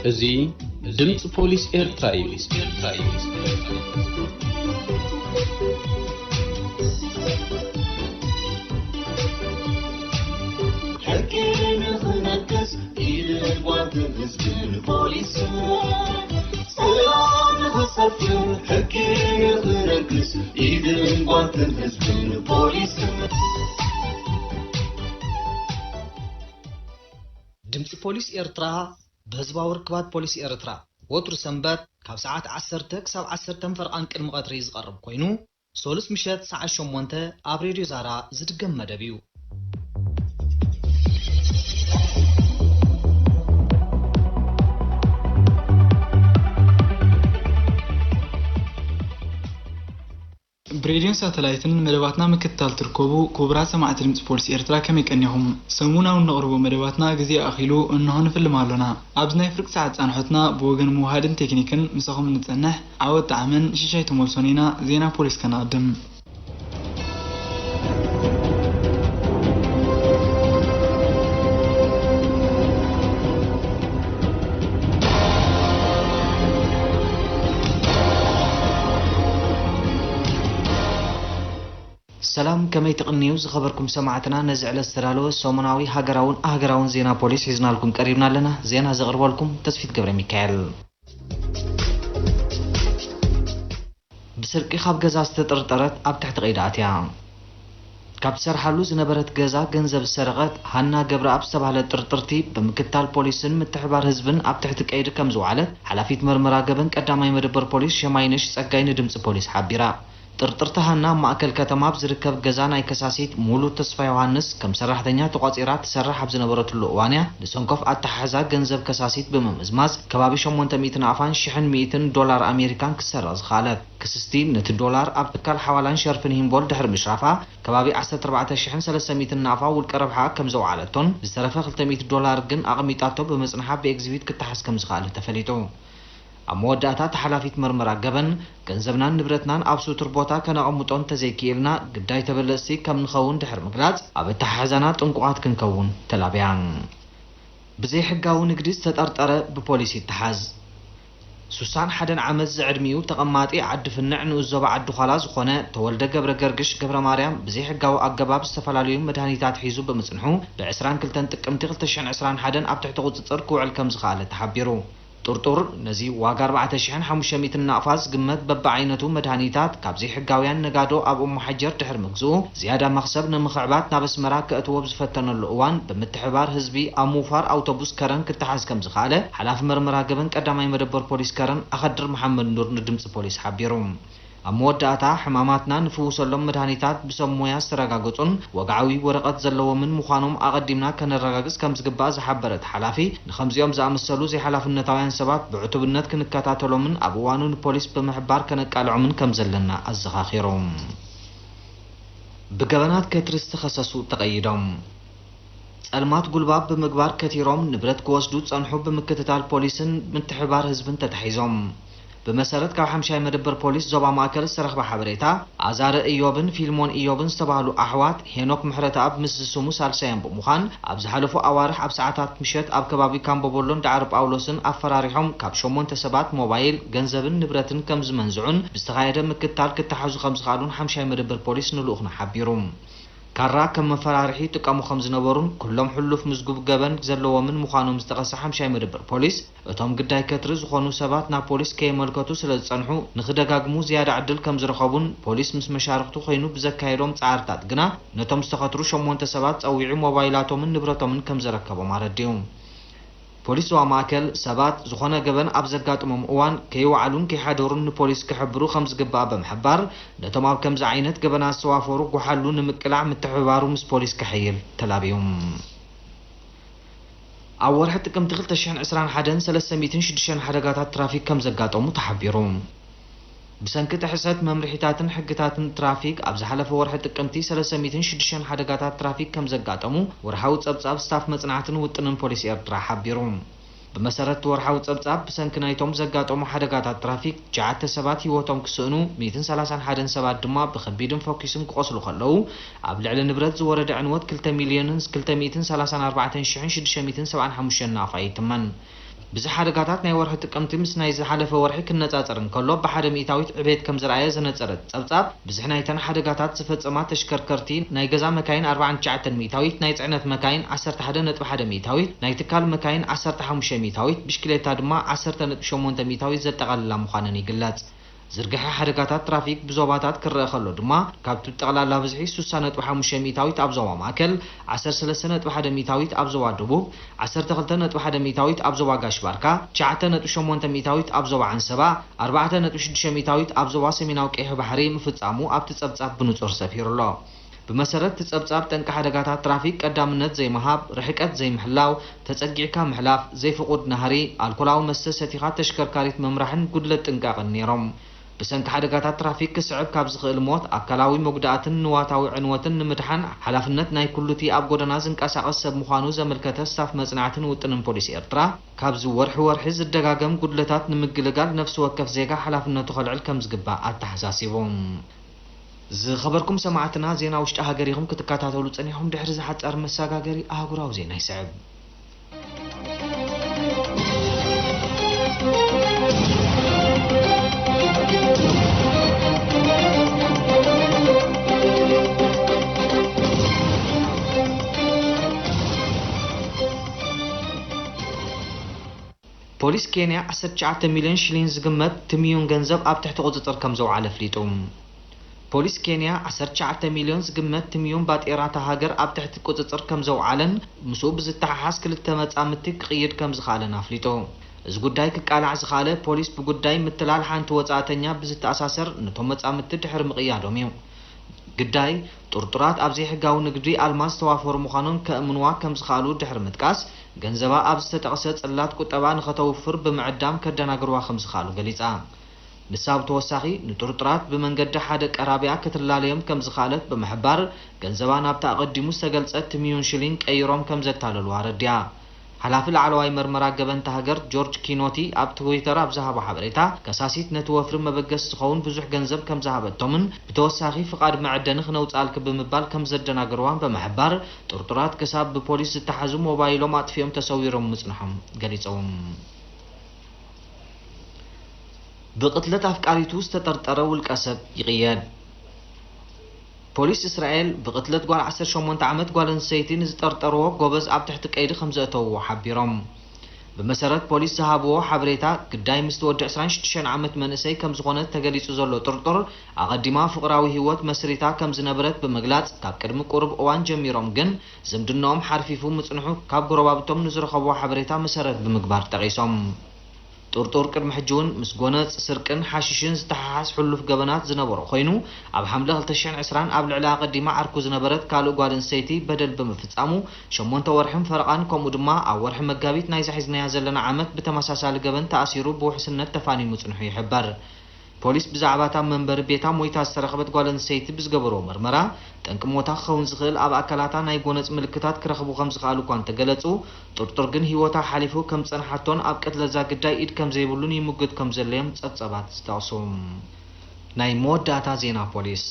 እዚ ድምፂ ፖሊስ ኤርትራ እዩ። ሕጊ ንኽነግስ ኢድን ጓንትን ህዝብን ፖሊስን፣ ሰላም ንኽሰፍን ሕጊ ንኽነግስ ኢድን ጓንትን ህዝብን ፖሊስን። ድምፂ ፖሊስ ኤርትራ ብህዝባዊ ርክባት ፖሊስ ኤርትራ ወትሩ ሰንበት ካብ ሰዓት ዓሰርተ ክሳብ ዓሰርተ ፈርቓን ቅድሚ ቀትሪ ዝቐርብ ኮይኑ፣ ሶሉስ ምሸት ሰዓት ሸሞንተ ኣብ ሬድዮ ዛራ ዝድገም መደብ እዩ። ብሬድዮን ሳተላይትን መደባትና ምክትታል ትርከቡ ክቡራት ሰማዕቲ ድምፂ ፖሊስ ኤርትራ፣ ከመይ ቀኒኹም? ሰሙናዊ እነቕርቦ መደባትና ግዜ ኣኺሉ እንሆ ንፍልም ኣሎና። ኣብዚ ናይ ፍርቂ ሰዓት ጻንሖትና ብወገን ምውሃድን ቴክኒክን ምሳኹም እንጸንሕ ዓወት ጣዕመን ሽሻይ ተመልሶን ኢና። ዜና ፖሊስ ከነቕድም። ሰላም፣ ከመይ ትቕንዩ ዝኸበርኩም ሰማዕትና? ነዚ ዕለት ዝተዳለወ ሰሙናዊ ሃገራውን ኣህገራውን ዜና ፖሊስ ሒዝናልኩም ቀሪብና ኣለና። ዜና ዘቕርበልኩም ተስፊት ገብረ ሚካኤል። ብስርቂ ካብ ገዛ ዝተጠርጠረት ኣብ ትሕቲ ቀይዲ ኣትያ። ካብ ትሰርሓሉ ዝነበረት ገዛ ገንዘብ ዝሰረቐት ሃና ገብረኣብ ዝተባህለት ጥርጥርቲ ብምክትታል ፖሊስን ምትሕባር ህዝብን ኣብ ትሕቲ ቀይዲ ከም ዝወዓለት ሓላፊት መርመራ ገበን ቀዳማይ መደበር ፖሊስ ሸማይነሽ ጸጋይ ንድምጺ ፖሊስ ሓቢራ። ጥርጥርቲ ሃና ኣብ ማእከል ከተማ ኣብ ዝርከብ ገዛ ናይ ከሳሲት ሙሉ ተስፋ ዮሃንስ ከም ሰራሕተኛ ተቋጺራ ትሰርሕ ኣብ ዝነበረትሉ እዋን እያ ንሰንኮፍ ኣተሓሕዛ ገንዘብ ከሳሲት ብምምዝማዝ ከባቢ ሸሞንተ ሚእቲ ናቕፋን ሽሕን ሚእትን ዶላር ኣሜሪካን ክትሰርቕ ዝኸኣለት። ክስስቲ ነቲ ዶላር ኣብ ትካል ሓዋላን ሸርፍን ሂምቦል ድሕሪ ምሽራፋ፣ ከባቢ ዓሰርተ ኣርባዕተ ሽሕን ሰለስተ ሚእትን ናቕፋ ውልቀ ረብሓኣ ከም ዘውዓለቶን ዝተረፈ ክልተ ሚእቲ ዶላር ግን ኣቕሚጣቶ ብምጽንሓ ብኤግዚቢት ክተሓዝ ከም ዝኸኣለ ተፈሊጡ። ኣብ መወዳእታ እታ ሓላፊት መርመራ ገበን፣ ገንዘብናን ንብረትናን ኣብ ስቱር ቦታ ከነቐምጦ እንተዘይክኢልና ግዳይ ተበለጽቲ ከም ንኸውን ድሕሪ ምግላጽ፣ ኣብ ኣተሓሕዛና ጥንቁቓት ክንከውን ተላብያ። ብዘይሕጋዊ ንግዲ ዝተጠርጠረ ብፖሊስ ይተሓዝ። ሱሳን ሓደን ዓመት ዝዕድሚኡ ተቐማጢ ዓዲ ፍንዕ ንኡስ ዞባ ዓዲ ዃላ ዝኾነ ተወልደ ገብረ ገርግሽ ገብረ ማርያም ብዘይሕጋዊ ኣገባብ ዝተፈላለዩ መድሃኒታት ሒዙ ብምጽንሑ ብ ዕስራን ክልተን ጥቅምቲ ክልተ ሽሕን ዕስራን ሓደን ኣብ ትሕቲ ቁጽጽር ክውዕል ከም ዝኸኣለ ተሓቢሩ። ጥርጡር ነዚ ዋጋ ኣርባዕተ ሽሕን ሓሙሽተ ሚእትን ናቕፋ ዝግመት በብዓይነቱ መድሃኒታት ካብ ዘይሕጋውያን ነጋዶ ኣብ እሞ ሓጀር ድሕሪ ምግዝኡ ዝያዳ መኽሰብ ንምኽዕባት ናብ ኣስመራ ከእትዎ ብዝፈተነሉ እዋን ብምትሕባር ህዝቢ ኣብ ምውፋር ኣውቶቡስ ከረን ክተሓዝ ከም ዝኸኣለ ሓላፊ መርመራ ገበን ቀዳማይ መደበር ፖሊስ ከረን ኣኸድር መሓመድ ኑር ንድምፂ ፖሊስ ሓቢሩ። ኣብ መወዳእታ፣ ሕማማትና ንፍውሰሎም መድሃኒታት ብሰብ ሞያ ዝተረጋገጹን ወግዓዊ ወረቐት ዘለዎምን ምዃኖም ኣቐዲምና ከነረጋግጽ ከም ዝግባእ ዝሓበረ እቲ ሓላፊ፣ ንኸምዚኦም ዝኣመሰሉ ዘይሓላፍነታውያን ሰባት ብዕቱብነት ክንከታተሎምን ኣብ እዋኑ ንፖሊስ ብምሕባር ከነቃልዖምን ከም ዘለና ኣዘኻኺሩ። ብገበናት ከትሪ ዝተኸሰሱ ተቐይዶም። ጸልማት ጉልባብ ብምግባር ከቲሮም ንብረት ክወስዱ ዝጸንሑ ብምክትታል ፖሊስን ምትሕብባር ህዝብን ተታሒዞም። ብመሰረት ካብ ሓምሻይ መደበር ፖሊስ ዞባ ማእከል ዝተረኽበ ሓበሬታ፣ ኣዛረ እዮብን ፊልሞን እዮብን ዝተባህሉ ኣሕዋት፣ ሄኖክ ምሕረተኣብ ምስ ዝስሙ ሳልሳዮም ብምዃን፣ ኣብ ዝሓለፉ ኣዋርሕ ኣብ ሰዓታት ምሸት ኣብ ከባቢ ካምቦቦሎን ዳዕሮ ጳውሎስን ኣፈራሪሖም ካብ ሸሞንተ ሰባት ሞባይል፣ ገንዘብን ንብረትን ከም ዝመንዝዑን ብዝተኻየደ ምክትታል ክተሓዙ ከም ዝኸኣሉን ሓምሻይ መደበር ፖሊስ ንልኡኽና ሓቢሩ። ካራ ከም መፈራርሒ ይጥቀሙ ከም ዝነበሩን ኩሎም ሕሉፍ ምዝጉብ ገበን ዘለዎምን ምዃኖም ዝጠቐሰ ሓምሻይ መደበር ፖሊስ፣ እቶም ግዳይ ከትሪ ዝኾኑ ሰባት ናብ ፖሊስ ከየመልከቱ ስለ ዝጸንሑ ንኽደጋግሙ ዝያዳ ዕድል ከም ዝረኸቡን ፖሊስ ምስ መሻርኽቱ ኮይኑ ብዘካየዶም ጻዕርታት ግና ነቶም ዝተኸትሩ ሸሞንተ ሰባት ጸዊዑ ሞባይላቶምን ንብረቶምን ከም ዘረከቦም ኣረዲኡ። ፖሊስ ዞባ ማእከል ሰባት ዝኾነ ገበን ኣብ ዘጋጥሞም እዋን ከይወዓሉን ከይሓደሩን ንፖሊስ ክሕብሩ ከም ዝግባእ ብምሕባር፣ ነቶም ኣብ ከምዚ ዓይነት ገበናት ዝተዋፈሩ ጎሓሉ ንምቅላዕ ምትሕብባሩ ምስ ፖሊስ ከሐይል ተላብዩ። ኣብ ወርሒ ጥቅምቲ ክልተ ሽሕን ዕስራን ሓደን ሰለስተ ሚእትን ሽዱሽተን ሓደጋታት ትራፊክ ከም ዘጋጠሙ ተሓቢሩ። ብሰንኪ ጥሕሰት መምርሒታትን ሕግታትን ትራፊክ ኣብ ዝሓለፈ ወርሒ ጥቅምቲ ሰለስተ ሚእትን ሽዱሽተን ሓደጋታት ትራፊክ ከም ዘጋጠሙ ወርሓዊ ጸብጻብ ስታፍ መጽናዕትን ውጥንን ፖሊስ ኤርትራ ሓቢሩ። ብመሰረት እቲ ወርሓዊ ጸብጻብ፣ ብሰንኪ ናይቶም ዘጋጠሙ ሓደጋታት ትራፊክ ትሽዓተ ሰባት ህይወቶም ክስእኑ፣ ሚእትን ሰላሳን ሓደን ሰባት ድማ ብኸቢድን ፈኲስን ክቖስሉ ከለዉ፣ ኣብ ልዕሊ ንብረት ዝወረደ ዕንወት ክልተ ሚልዮንን ክልተ ሚእትን ሰላሳን ኣርባዕተን ሽሕን ሽዱሽተ ሚእትን ሰብዓን ሓሙሽተን ናቕፋ ይትመን። ብዝሒ ሓደጋታት ናይ ወርሒ ጥቅምቲ ምስ ናይ ዝሓለፈ ወርሒ ክነጻጸር እንከሎ፣ ብሓደ ሚእታዊት ዕቤት ከም ዝረኣየ ዘነጸረ እቲ ጸብጻብ፣ ብዝሒ ናይተን ሓደጋታት ዝፈጸማ ተሽከርከርቲ፣ ናይ ገዛ መካይን ኣርባዓን ትሽዓተን ሚእታዊት፣ ናይ ጽዕነት መካይን ዓሰርተ ሓደ ነጥቢ ሓደ ሚእታዊት፣ ናይ ትካል መካይን ዓሰርተ ሓሙሽተ ሚእታዊት፣ ብሽክሌታ ድማ ዓሰርተ ነጥቢ ሸሞንተ ሚእታዊት ዘጠቓልላ ምዃነን ይግለጽ። ዝርግሐ ሓደጋታት ትራፊክ ብዞባታት ክረአ ከሎ ድማ፣ ካብቲ ጠቕላላ ብዝሒ ሱሳ ነጥቢ ሓሙሽተ ሚእታዊት ኣብ ዞባ ማእከል፣ ዓሰርተ ሰለስተ ነጥቢ ሓደ ሚእታዊት ኣብ ዞባ ደቡብ፣ ዓሰርተ ክልተ ነጥቢ ሓደ ሚእታዊት ኣብ ዞባ ጋሽ ባርካ፣ ትሽዓተ ነጥቢ ሸሞንተ ሚእታዊት ኣብ ዞባ ዓንሰባ፣ ኣርባዕተ ነጥቢ ሽዱሽተ ሚእታዊት ኣብ ዞባ ሰሜናዊ ቀይሕ ባሕሪ ምፍጻሙ ኣብቲ ጸብጻብ ብንጹር ሰፊሩ ኣሎ። ብመሰረት እቲ ጸብጻብ፣ ጠንቂ ሓደጋታት ትራፊክ ቀዳምነት ዘይምሃብ፣ ርሕቀት ዘይምሕላው፣ ተጸጊዕካ ምሕላፍ፣ ዘይፍቑድ ናህሪ፣ ኣልኮላዊ መስተ ሰቲኻ ተሽከርካሪት ምምራሕን ጉድለት ጥንቃቐን ነይሮም። ብሰንኪ ሓደጋታት ትራፊክ ክስዕብ ካብ ዝኽእል ሞት፣ ኣካላዊ መጉዳእትን ንዋታዊ ዕንወትን ንምድሓን ሓላፍነት ናይ ኩሉቲ ኣብ ጎደና ዝንቀሳቐስ ሰብ ምዃኑ ዘመልከተ ስታፍ መጽናዕትን ውጥንን ፖሊስ ኤርትራ፣ ካብዚ ወርሒ ወርሒ ዝደጋገም ጉድለታት ንምግልጋል ነፍሲ ወከፍ ዜጋ ሓላፍነቱ ከልዕል ከም ዝግባእ ኣተሓሳሲቡ። ዝኸበርኩም ሰማዕትና፣ ዜና ውሽጢ ሃገር ኢኹም ክትከታተሉ ጸኒሕኩም። ድሕሪ ዝሓጸር መሰጋገሪ ኣህጉራዊ ዜና ይስዕብ። ፖሊስ ኬንያ ዓሰርተ ትሽዓተ ሚልዮን ሽሊን ዝግመት ትምዩን ገንዘብ ኣብ ትሕቲ ቁጽጽር ከም ዘውዓለ ኣፍሊጡ። ፖሊስ ኬንያ ዓሰርተ ትሽዓተ ሚልዮን ዝግመት ትምዩን ባጤራ እታ ሃገር ኣብ ትሕቲ ቁጽጽር ከም ዘውዓለን ምስኡ ብዝተሓሓዝ ክልተ መጻምድቲ ክቕይድ ከም ዝኸኣለን ኣፍሊጡ። እዚ ጉዳይ ክቃላዕ ዝኸኣለ ፖሊስ ብጉዳይ ምትላል ሓንቲ ወጻእተኛ ብዝተኣሳሰር ነቶም መጻምድቲ ድሕሪ ምቕያዶም እዩ። ግዳይ፣ ጥርጡራት ኣብ ዘይሕጋዊ ንግዲ ኣልማዝ ዝተዋፈሩ ምዃኖም ከእምንዋ ከም ዝኸኣሉ ድሕሪ ምጥቃስ፣ ገንዘባ ኣብ ዝተጠቕሰ ጽላት ቁጠባ ንኸተውፍር ብምዕዳም ከደናግርዋ ከም ዝኸኣሉ ገሊጻ። ንሳ ብተወሳኺ፣ ንጥርጡራት ብመንገዲ ሓደ ቀራቢኣ ክትላለዮም ከም ዝኸኣለት ብምሕባር፣ ገንዘባ ናብቲ ኣቐዲሙ ዝተገልጸ ትምዩን ሽሊን ቀይሮም ከም ዘታለልዋ ኣረዲኣ። ሓላፊ ላዕለዋይ መርመራ ገበን እታ ሃገር ጆርጅ ኪኖቲ ኣብ ትዊተር ኣብ ዝሃቦ ሓበሬታ፣ ከሳሲት ነቲ ወፍሪ መበገሲ ዝኸውን ብዙሕ ገንዘብ ከም ዝሃበቶምን ብተወሳኺ ፍቓድ መዐደኒ ክነውጽኣልኪ ብምባል ከም ዘደናገርዋን ብምሕባር፣ ጥርጡራት ክሳብ ብፖሊስ ዝተሓዙ ሞባይሎም ኣጥፊኦም ተሰዊሮም ምጽንሖም ገሊጾም። ብቕትለት ኣፍቃሪቱ ዝተጠርጠረ ውልቀ ሰብ ይቕየድ። ፖሊስ እስራኤል ብቕትለት ጓል ዓሰርተ ሸሞንተ ዓመት ጓል ኣንስተይቲ ንዝጠርጠርዎ ጎበዝ ኣብ ትሕቲ ቀይዲ ከም ዘእተውዎ ሓቢሮም። ብመሰረት ፖሊስ ዝሃብዎ ሓበሬታ፣ ግዳይ ምስቲ ወዲ ዕስራን ሽዱሽተን ዓመት መንእሰይ ከም ዝኾነ ተገሊጹ ዘሎ ጥርጡር፣ ኣቐዲማ ፍቕራዊ ህይወት መስሪታ ከም ዝነበረት ብምግላጽ፣ ካብ ቅድሚ ቁሩብ እዋን ጀሚሮም ግን ዝምድናኦም ሓርፊፉ ምጽንሑ ካብ ጎረባብቶም ንዝረኸብዎ ሓበሬታ መሰረት ብምግባር ጠቒሶም። ጥርጡር ቅድሚ ሕጂ እውን ምስ ጎነጽ፣ ስርቅን ሓሽሽን ዝተሓሓዝ ሕሉፍ ገበናት ዝነበሮ ኮይኑ፣ ኣብ ሓምለ ክልተ ሽሕን ዕስራን ኣብ ልዕሊ ኣቐዲማ ዓርኩ ዝነበረት ካልእ ጓል ኣንስተይቲ በደል ብምፍጻሙ፣ ሸሞንተ ወርሕን ፈረቓን፣ ከምኡ ድማ ኣብ ወርሒ መጋቢት ናይዛ ሒዝናያ ዘለና ዓመት ብተመሳሳሊ ገበን ተኣሲሩ ብውሕስነት ተፋንዩ ምጽንሑ ይሕበር። ፖሊስ ብዛዕባ እታ ኣብ መንበሪ ቤታ ሞይታ ዝተረኸበት ጓል ኣንስተይቲ ብዝገበርዎ መርመራ፣ ጠንቂ ሞታ ክኸውን ዝኽእል ኣብ ኣካላታ ናይ ጎነጽ ምልክታት ክረኽቡ ከም ዝኸኣሉ እኳ እንተገለጹ፣ ጥርጡር ግን ህይወታ ሓሊፉ ከም ዝጸንሓቶን ኣብ ቅትለዛ ግዳይ ኢድ ከም ዘይብሉን ይምጉት ከም ዘሎ'ዮም ጸብጸባት ዝጠቕሱ። ናይ መወዳእታ ዜና ፖሊስ።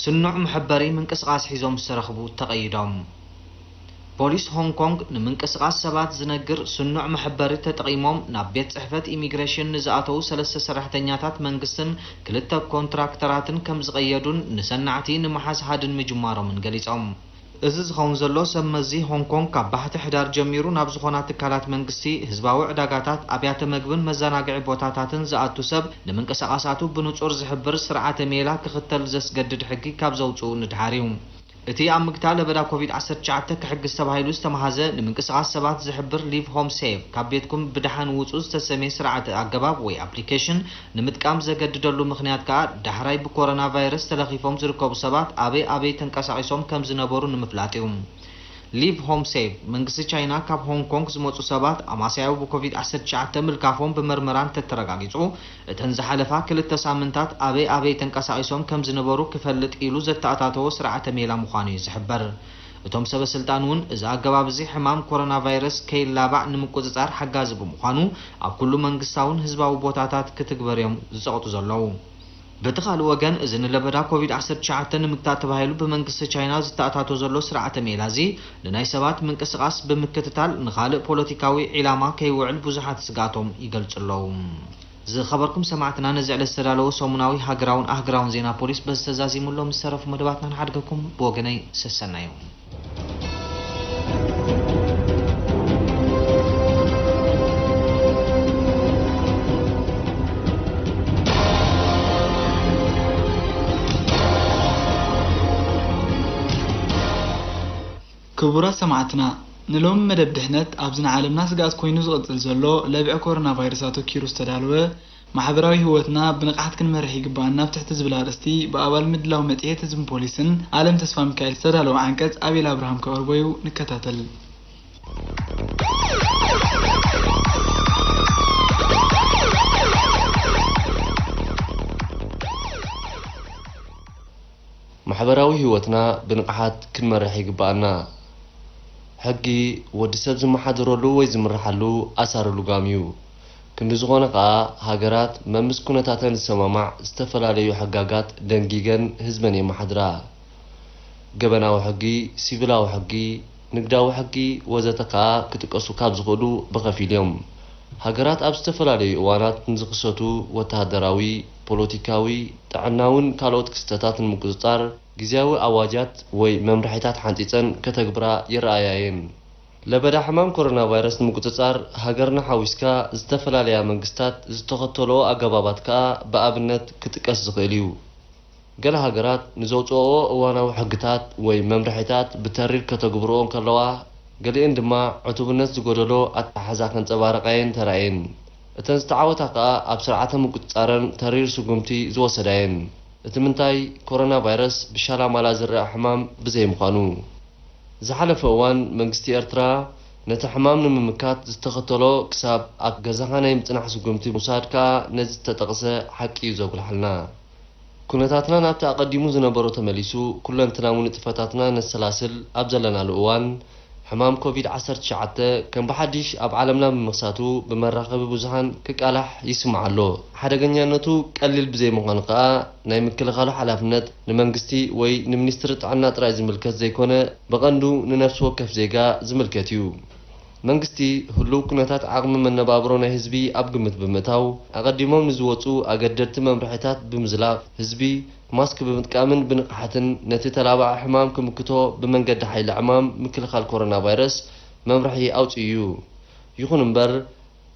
ስኑዕ መሐበሪ ምንቅስቓስ ሒዞም ዝተረኽቡ ተቐይዶም። ፖሊስ ሆንግ ኮንግ ንምንቅስቓስ ሰባት ዝነግር ስኑዕ መሐበሪ ተጠቒሞም ናብ ቤት ጽሕፈት ኢሚግሬሽን ንዝኣተዉ ሰለስተ ሰራሕተኛታት መንግስትን ክልተ ኮንትራክተራትን ከም ዝቐየዱን ንሰናዕቲ ንምሓዝ ሃድን ምጅማሮምን ገሊጾም። እዚ ዝኸውን ዘሎ ሰብ መዚ ሆንግ ኮንግ ካብ ባሕቲ ሕዳር ጀሚሩ ናብ ዝኾና ትካላት መንግስቲ፣ ህዝባዊ ዕዳጋታት፣ ኣብያተ መግብን መዘናግዒ ቦታታትን ዝኣቱ ሰብ ንምንቅስቓሳቱ ብንጹር ዝሕብር ስርዓተ ሜላ ክኽተል ዘስገድድ ሕጊ ካብ ዘውጽኡ ንድሓር እዩ። እቲ ኣብ ምግታ ለበዳ ኮቪድ ዓሰርተ ትሽዓተ ክሕግዝ ተባሂሉ ዝተማህዘ ንምንቅስቓስ ሰባት ዝሕብር ሊቭ ሆም ሴቭ፣ ካብ ቤትኩም ብደሓን ውጹ ዝተሰምየ ስርዓተ ኣገባብ ወይ ኣፕሊኬሽን ንምጥቃም ዘገድደሉ ምኽንያት ከኣ ዳሕራይ ብኮሮና ቫይረስ ተለኺፎም ዝርከቡ ሰባት ኣበይ ኣበይ ተንቀሳቒሶም ከም ዝነበሩ ንምፍላጥ እዩ። ሊቭ ሆም ሴቭ፣ መንግስቲ ቻይና ካብ ሆንግ ኮንግ ዝመጹ ሰባት ኣማስያኡ ብኮቪድ ዓሰርተ ትሽዓተ ምልካፎም ብመርመራ እንተተረጋጊጹ፣ እተን ዝሓለፋ ክልተ ሳምንታት ኣበይ ኣበይ ተንቀሳቒሶም ከም ዝነበሩ ክፈልጥ ኢሉ ዘተኣታተዎ ስርዓተ ሜላ ምዃኑ እዩ ዝሕበር። እቶም ሰበ ስልጣን እውን እዚ ኣገባብ እዚ ሕማም ኮሮና ቫይረስ ከይላባዕ ንምቁጽጻር ሓጋዚ ብምዃኑ ኣብ ኩሉ መንግስታውን ህዝባዊ ቦታታት ክትግበር እዮም ዝጸቕጡ ዘለዉ። በቲ ካልእ ወገን፣ እዚ ንለበዳ ኮቪድ ዓሰርተ ትሽዓተ ንምግታእ ተባሂሉ ብመንግስቲ ቻይና ዝተኣታቶ ዘሎ ስርዓተ ሜላ እዚ፣ ንናይ ሰባት ምንቅስቓስ ብምክትታል ንኻልእ ፖለቲካዊ ዒላማ ከይውዕል ብዙሓት ስግኣቶም ይገልጹ ኣለዉ። ዝኸበርኩም ሰማዕትና፣ ነዚ ዕለት ዝተዳለወ ሰሙናዊ ሃገራውን ኣህጉራውን ዜና ፖሊስ በዚ ተዛዚሙ ኣሎ። ምስ ተረፉ መደባትና ንሓድገኩም። ብወገነይ ሰሰናዮም። ክቡራት ሰማዕትና፣ ንሎሚ መደብ ድሕነት ኣብዚ ንዓለምና ስግኣት ኮይኑ ዝቕጽል ዘሎ ለብዒ ኮሮና ቫይረስ ኣተኪሩ ዝተዳለወ ማሕበራዊ ህይወትና ብንቕሓት ክንመርሕ ይግባኣና ኣብ ትሕቲ ዝብል ኣርእስቲ ብኣባል ምድላው መጽሔት ህዝብን ፖሊስን ኣለም ተስፋ ሚካኤል ዝተዳለወ ዓንቀጽ ኣቤል ኣብርሃም ከቕርቦ እዩ። ንከታተል። ማሕበራዊ ህይወትና ብንቕሓት ክንመርሕ ይግባኣና። ሕጊ፣ ወዲ ሰብ ዝመሓደረሉ ወይ ዝምርሓሉ ኣሳሪ ልጓም እዩ። ክንዲ ዝኾነ ከኣ፣ ሃገራት መምስ ኩነታተን ዝሰማማዕ ዝተፈላለዩ ሕጋጋት ደንጊገን ህዝበን የመሓድራ። ገበናዊ ሕጊ፣ ሲቪላዊ ሕጊ፣ ንግዳዊ ሕጊ ወዘተ ከኣ ክጥቀሱ ካብ ዝኽእሉ ብኸፊል እዮም። ሃገራት ኣብ ዝተፈላለዩ እዋናት ንዝኽሰቱ ወተሃደራዊ፣ ፖለቲካዊ፣ ጥዕናውን ካልኦት ክስተታት ንምቁጽጻር ግዝያዊ ኣዋጃት ወይ መምርሒታት ሓንጺጸን ከተግብራ ይረኣያ እየን። ለበዳ ሕማም ኮሮና ቫይረስ ንምቁጽጻር ሃገርና ሓዊስካ ዝተፈላለያ መንግስታት ዝተኸተልኦ ኣገባባት ከኣ ብኣብነት ክጥቀስ ዝኽእል እዩ። ገለ ሃገራት ንዘውጽኦኦ እዋናዊ ሕግታት ወይ መምርሒታት ብተሪር ከተግብርኦ እንከለዋ፣ ገሊኤን ድማ ዕቱብነት ዝጎደሎ ኣተሓሕዛ ከንጸባርቓ እየን ተራእየን። እተን ዝተዓወታ ከኣ ኣብ ስርዓተ ምቁጽጻረን ተሪር ስጉምቲ ዝወሰዳ እየን። እቲ ምንታይ፣ ኮሮና ቫይረስ ብሻላማላ ዝረኣ ሕማም ብዘይምዃኑ። ዝሓለፈ እዋን መንግስቲ ኤርትራ ነቲ ሕማም ንምምካት ዝተኸተሎ ክሳብ ኣብ ገዛኻ ናይ ምጽናሕ ስጉምቲ ምውሳድ ከኣ ነዚ ዝተጠቕሰ ሓቂ እዩ ዘጉልሓልና። ኩነታትና ናብቲ ኣቐዲሙ ዝነበሮ ተመሊሱ፣ ኩለንትናዊ ንጥፈታትና ነሰላስል ኣብ ዘለናሉ እዋን፣ ሕማም ኮቪድ ዓሰርተ ትሽዓተ ከም ብሓድሽ ኣብ ዓለምና ብምኽሳቱ ብመራኸቢ ብዙሃን ክቃላሕ ይስማዕ ኣሎ። ሓደገኛነቱ ቀሊል ብዘይምዃኑ ከኣ፣ ናይ ምክልኻሉ ሓላፍነት ንመንግስቲ ወይ ንሚኒስትሪ ጥዕና ጥራይ ዝምልከት ዘይኮነ፣ ብቐንዱ ንነፍሲ ወከፍ ዜጋ ዝምልከት እዩ። መንግስቲ ህሉው ኩነታት ዓቕሚ መነባብሮ ናይ ህዝቢ ኣብ ግምት ብምእታው፣ ኣቐዲሞም ንዝወጹ ኣገደድቲ መምርሒታት ብምዝላቕ፣ ህዝቢ ማስክ ብምጥቃምን ብንቕሓትን ነቲ ተላባዒ ሕማም ክምክቶ ብመንገዲ ሓይሊ ዕማም ምክልኻል ኮሮና ቫይረስ መምርሒ ኣውጺኡ እዩ። ይኹን እምበር፣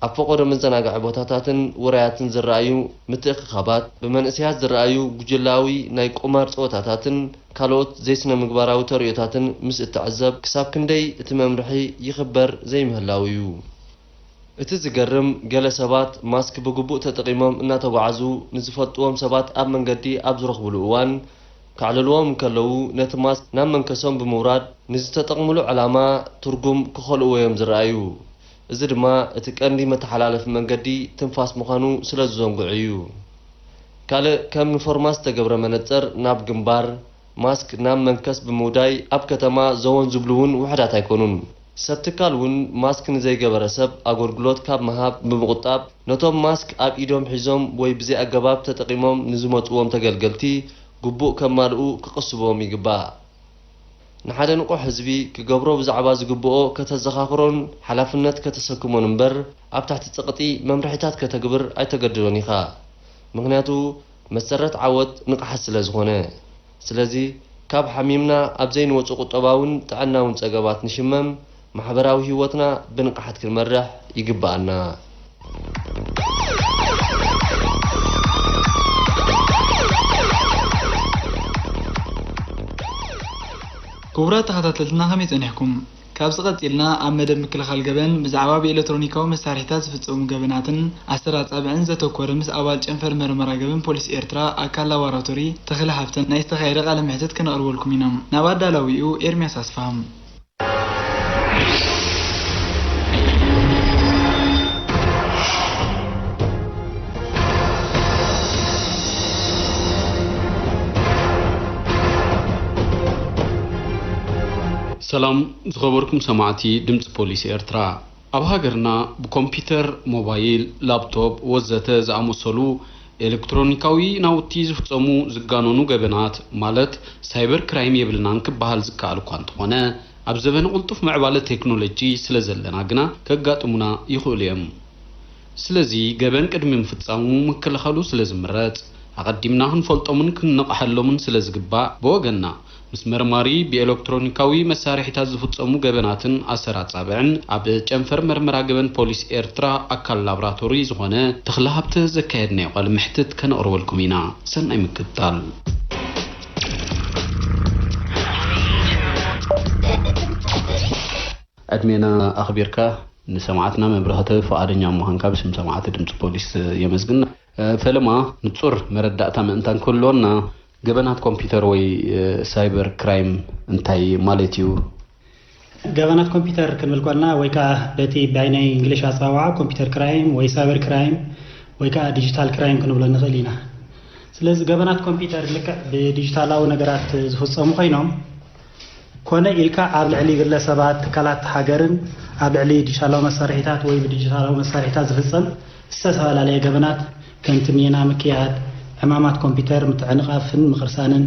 ኣብ ፈቖዶ መዘናግዒ ቦታታትን ውራያትን ዝረኣዩ ምትእኽኻባት፣ ብመንእሰያት ዝረኣዩ ጉጅላዊ ናይ ቁማር ጸወታታትን ካልኦት ዘይስነ-ምግባራዊ ተርእዮታትን ምስ እትዕዘብ፣ ክሳብ ክንደይ እቲ መምርሒ ይኽበር ዘይምህላው እዩ። እቲ ዝገርም፣ ገለ ሰባት ማስክ ብግቡእ ተጠቒሞም እናተጓዓዙ፣ ንዝፈልጥዎም ሰባት ኣብ መንገዲ ኣብ ዝረኽቡሉ እዋን፣ ከዕልልዎም እንከለዉ፣ ነቲ ማስክ ናብ መንከሶም ብምውራድ፣ ንዝተጠቕምሉ ዕላማ ትርጉም ክኸልእዎ እዮም ዝረኣዩ። እዚ ድማ እቲ ቀንዲ መተሓላለፊ መንገዲ ትንፋስ ምዃኑ ስለ ዝዘንግዑ እዩ። ካልእ ከም ንፎርማል ዝተገብረ መነጽር ናብ ግንባር፣ ማስክ ናብ መንከስ ብምውዳይ ኣብ ከተማ ዘወን ዝብሉ እውን ውሑዳት ኣይኮኑን። ሰብ ትካል እውን ማስክ ንዘይገበረ ሰብ ኣገልግሎት ካብ ምሃብ ብምቑጣብ፣ ነቶም ማስክ ኣብ ኢዶም ሒዞም ወይ ብዘይኣገባብ ተጠቒሞም ንዝመጽዎም ተገልገልቲ ግቡእ ከማልኡ ክቕስቦም ይግባእ። ንሓደ ንቑሕ ህዝቢ ክገብሮ ብዛዕባ ዝግብኦ ከተዘኻኽሮን ሓላፍነት ከተሰክሞን እምበር፣ ኣብ ትሕቲ ጸቕጢ መምርሒታት ከተግብር ኣይተገድዶን ኢኻ። ምኽንያቱ፣ መሰረት ዓወት ንቕሓት ስለ ዝኾነ። ስለዚ፣ ካብ ሓሚምና ኣብ ዘይንወጾ ቁጠባውን ጥዕናውን ጸገማት ንሽመም፣ ማሕበራዊ ህይወትና ብንቕሓት ክንመርሕ ይግብኣና። ክቡራት ተኸታተልትና፣ ከመይ ጸኒሕኩም? ካብዚ ቀጺልና ኣብ መደብ ምክልኻል ገበን ብዛዕባ ብኤለክትሮኒካዊ መሳርሒታት ዝፍጸሙ ገበናትን ኣሰር ኣጻብዕን ዘተኮረ ምስ ኣባል ጨንፈር መርመራ ገበን ፖሊስ ኤርትራ ኣካል ላቦራቶሪ ተኽለ ሃብተን ናይ ዝተኻየደ ቃለ መሕትት ከነቕርበልኩም ኢና። ናብ ኣዳላዊኡ ኤርምያስ ኣስፍሃ። ሰላም ዝኸበርኩም ሰማዕቲ ድምፂ ፖሊስ ኤርትራ። ኣብ ሃገርና ብኮምፒተር፣ ሞባይል፣ ላፕቶፕ ወዘተ ዝኣመሰሉ ኤሌክትሮኒካዊ ናውቲ ዝፍጸሙ ዝጋነኑ ገበናት፣ ማለት ሳይበር ክራይም የብልናን ክበሃል ዝከኣል እኳ እንተኾነ፣ ኣብ ዘበነ ቅልጡፍ ምዕባለ ቴክኖሎጂ ስለ ዘለና ግና ከጋጥሙና ይኽእሉ እዮም። ስለዚ ገበን ቅድሚ ምፍጻሙ ምክልኻሉ ስለ ዝምረጽ፣ ኣቐዲምና ክንፈልጦምን ክንነቕሓሎምን ስለ ዝግባእ፣ ብወገንና ምስ መርማሪ ብኤሌክትሮኒካዊ መሳርሒታት ዝፍጸሙ ገበናትን ኣሰር ኣጻብዕን ኣብ ጨንፈር መርመራ ገበን ፖሊስ ኤርትራ ኣካል ላብራቶሪ ዝኾነ ተኽለ ሃብተ ዘካየድናዮ ቃለ መሕትት ከነቕርበልኩም ኢና። ሰናይ ምክትታል። ዕድሜና ኣኽቢርካ ንሰማዕትና መብርህቲ ፍቓደኛ ምዃንካ ብስም ሰማዕቲ ድምፂ ፖሊስ የመስግን። እ፣ ፈለማ ንጹር መረዳእታ ምእንታን ክህልወና፣ ገበናት ኮምፒውተር ወይ፣ እ፣ ሳይበር ክራይም እንታይ ማለት እዩ? ገበናት ኮምፒውተር ክንብል ከለና፣ ወይ ከዓ በቲ ብናይ እንግሊሽ ኣፀዋውዓ ኮምፒውተር ክራይም ወይ ሳይበር ክራይም ወይ ከዓ ዲጂታል ክራይም ክንብሎ ንኽእል ኢና። ስለዚ ገበናት ኮምፒውተር ልክዕ ብዲጂታላዊ ነገራት ዝፍፀሙ ኮይኖም፣ ኮነ ኢልካ ኣብ ልዕሊ ግለሰባት፣ ትካላት ሃገርን ኣብ ልዕሊ ዲጂታላዊ መሳርሒታት ወይ ብዲጂታላዊ መሳርሒታት ዝፍጸም ዝተፈላለየ ገበናት፣ ከምቲ ሜና ምክያድ፣ ዕማማት ኮምፒውተር ምትዕንቓፍን ምኽርሳንን፣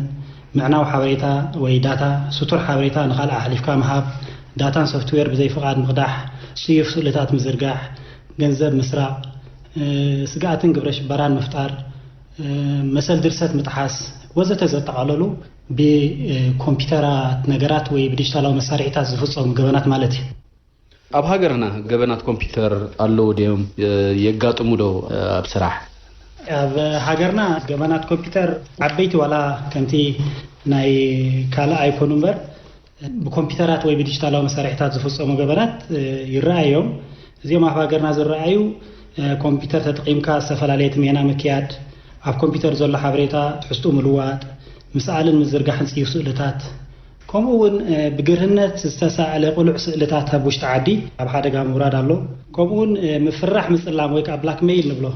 ምዕናው ሓበሬታ ወይ ዳታ፣ ስቱር ሓበሬታ ንኻልእ ኣሕሊፍካ ምሃብ፣ ዳታን ሶፍትዌር ብዘይ ፍቓድ ምቕዳሕ፣ ጽዩፍ ስእልታት ምዝርጋሕ፣ ገንዘብ ምስራቕ፣ እ፣ ስግኣትን ግብረ ሽበራን ምፍጣር፣ እ፣ መሰል ድርሰት ምጥሓስ ወዘተ ዘጠቓለሉ ብኮምፒውተራት ነገራት ወይ ብዲጂታላዊ መሳርሒታት ዝፍጸሙ ገበናት ማለት እዩ። ኣብ ሃገርና ገበናት ኮምፒውተር ኣለዉ ድዮም? እ፣ የጋጥሙ ዶ፣ እ፣ ኣብ ስራሕ? ኣብ ሃገርና ገበናት ኮምፒውተር ዓበይቲ ዋላ ከምቲ ናይ ካልእ ኣይኮኑ እምበር፣ ብኮምፒውተራት ወይ ብዲጂታላዊ መሳርሒታት ዝፍጸሙ ገበናት፣ እ፣ ይረኣዩ እዮም። እዚኦም ኣብ ሃገርና ዝረኣዩ፣ እ፣ ኮምፒውተር ተጠቒምካ ዝተፈላለየ ትሜና ምክያድ፣ ኣብ ኮምፒውተር ዘሎ ሓበሬታ ትሕዝትኡ ምልዋጥ፣ ምስኣልን ምዝርጋሕን ጽዩፍ ስእልታት፣ ከምኡ እውን፣ እ፣ ብግርህነት ዝተሳእለ ቅሉዕ ስእልታት ኣብ ውሽጢ ዓዲ ኣብ ሓደጋ ምውራድ ኣሎ። ከምኡ እውን፣ እ፣ ምፍራሕ ምጽላም ወይ ከዓ ብላክሜይል ንብሎ፣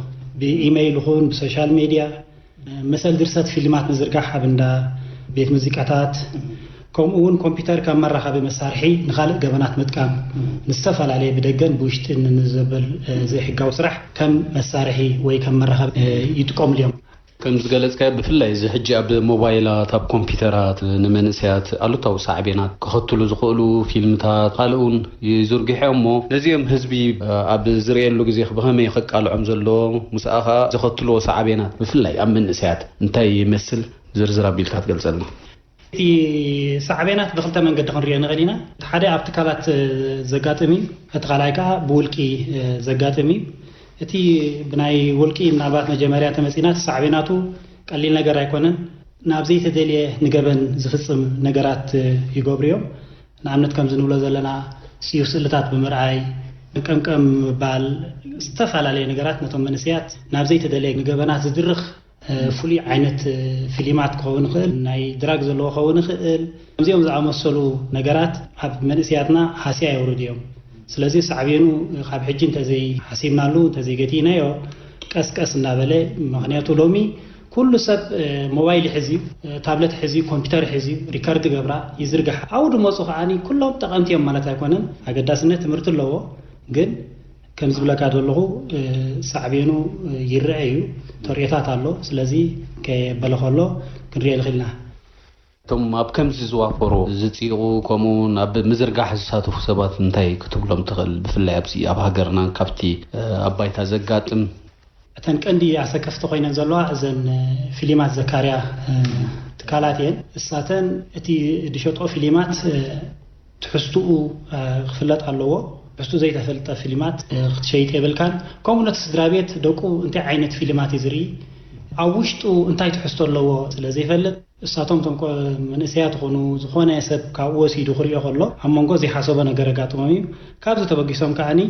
ብኢሜይል ይኹን ብሶሻል ሜድያ፣ መሰል ድርሰት ፊልማት ምዝርጋሕ ኣብ እንዳ ቤት ሙዚቃታት፣ ከምኡ እውን ኮምፒውተር ከም መራኸቢ መሳርሒ ንኻልእ ገበናት ምጥቃም፣ ንዝተፈላለየ ብደገን ብውሽጥን ንዘበል፣ እ፣ ዘይሕጋዊ ስራሕ ከም መሳርሒ ወይ ከም መራኸቢ፣ እ፣ ይጥቀሙሉ እዮም። ከም ዝገለጽካዮ፣ ብፍላይ እዚ ሕጂ ኣብ ሞባይላት፣ ኣብ ኮምፒውተራት ንመንእሰያት ኣሉታዊ ሳዕቤናት ከኸትሉ ዝኽእሉ ፊልምታት፣ ካልእ እውን ይዝርግሑ እዮም እሞ፣ ነዚኦም ህዝቢ ኣብ ዝርእየሉ ግዜ ብኸመይ ከቃልዖም ዘለዎ፣ ምስኣ ኸኣ ዘኸትልዎ ሳዕቤናት ብፍላይ ኣብ መንእሰያት እንታይ ይመስል ዝርዝር ኣቢልካ ትገልጸልና? እቲ ሳዕቤናት ብኽልተ መንገዲ ክንሪኦ ንኽእል ኢና። እቲ ሓደ ኣብ ትካላት ዘጋጥም እዩ፣ እቲ ካልኣይ ከኣ ብውልቂ ዘጋጥም እዩ። እቲ ብናይ ውልቂ ምናልባት መጀመርያ ተመጺና፣ እቲ ሳዕቤናቱ ቀሊል ነገር ኣይኮነን። ናብ ዘይተደልየ ንገበን ዝፍጽም ነገራት ይገብሩ እዮም። ንኣብነት ከምዚ ንብሎ ዘለና ጽዩፍ ስእልታት ብምርኣይ፣ ቀምቀም ምባል፣ ዝተፈላለየ ነገራት ነቶም መንእሰያት ናብ ዘይተደለየ ንገበናት ዝድርኽ፣ እ፣ ፍሉይ ዓይነት፣ እ፣ ፊልማት ክኸውን ይኽእል፣ ናይ ድራግ ዘለዎ ክኸውን ይኽእል። ከምዚኦም ዝኣመሰሉ ነገራት ኣብ መንእሰያትና ሃስያ የውርድ እዮም። ስለዚ ሳዕቤኑ ካብ ሕጂ እንተዘይ ሓሲብናሉ፣ እንተዘይ ገቲእናዮ፣ ቀስ ቀስ እናበለ፣ ምኽንያቱ ሎሚ ኩሉ ሰብ፣ እ፣ ሞባይል ይሕዝ እዩ፣ እ፣ ታብለት ይሕዝ እዩ፣ ኮምፒውተር ይሕዝ እዩ፣ ሪከርድ ገብራ፣ ይዝርግሓ። ኣብኡ ድመፁ ከዓኒ ኩሎም ጠቐምቲ እዮም ማለት ኣይኮነን። ኣገዳስነት ትምህርቲ ኣለዎ፣ ግን ከም ዝብለካ ዘለኹ፣ እ፣ ሳዕቤኑ፣ እ፣ ይረአ እዩ፣ ተርእዮታት ኣሎ። ስለዚ ከየበለ ከሎ ክንሪኦ ንኽእል ኢና። እቶም ኣብ ከምዚ ዝዋፈሩ፣ ዝጽይቑ፣ ከምኡ እውን ኣብ ምዝርጋሕ ዝሳተፉ ሰባት እንታይ ክትብሎም ትኽእል? ብፍላይ ኣብዚ ኣብ ሃገርና ካብቲ፣ እ፣ ኣብ ባይታ ዘጋጥም። እተን ቀንዲ ኣሰከፍቲ ኮይነን ዘለዋ እዘን፣ እ፣ ፊልማት ዘካርያ፣ እ፣ ትካላት እየን። እሳተን እቲ ዝሸጦ ፊልማት፣ እ፣ ትሕዝትኡ፣ እ፣ ክፍለጥ ኣለዎ። ትሕዝትኡ ዘይተፈልጠ ፊልማት፣ እ፣ ክትሸይጥ የብልካን። ከምኡ ነቲ ስድራ ቤት ደቁ እንታይ ዓይነት ፊልማት እዩ ዝርኢ፣ ኣብ ውሽጡ እንታይ ትሕዝቶ ኣለዎ ስለ ዘይፈልጥ፣ እሳቶም እቶም ቆ-፣ መንእሰያት ይኹኑ ዝኾነ ሰብ ካብኡ ወሲዱ ክሪኦ ከሎ ኣብ መንጎ ዘይሓሰቦ ነገር የጋጥሞም እዩ። ካብዚ ተበጊሶም ከዓኒ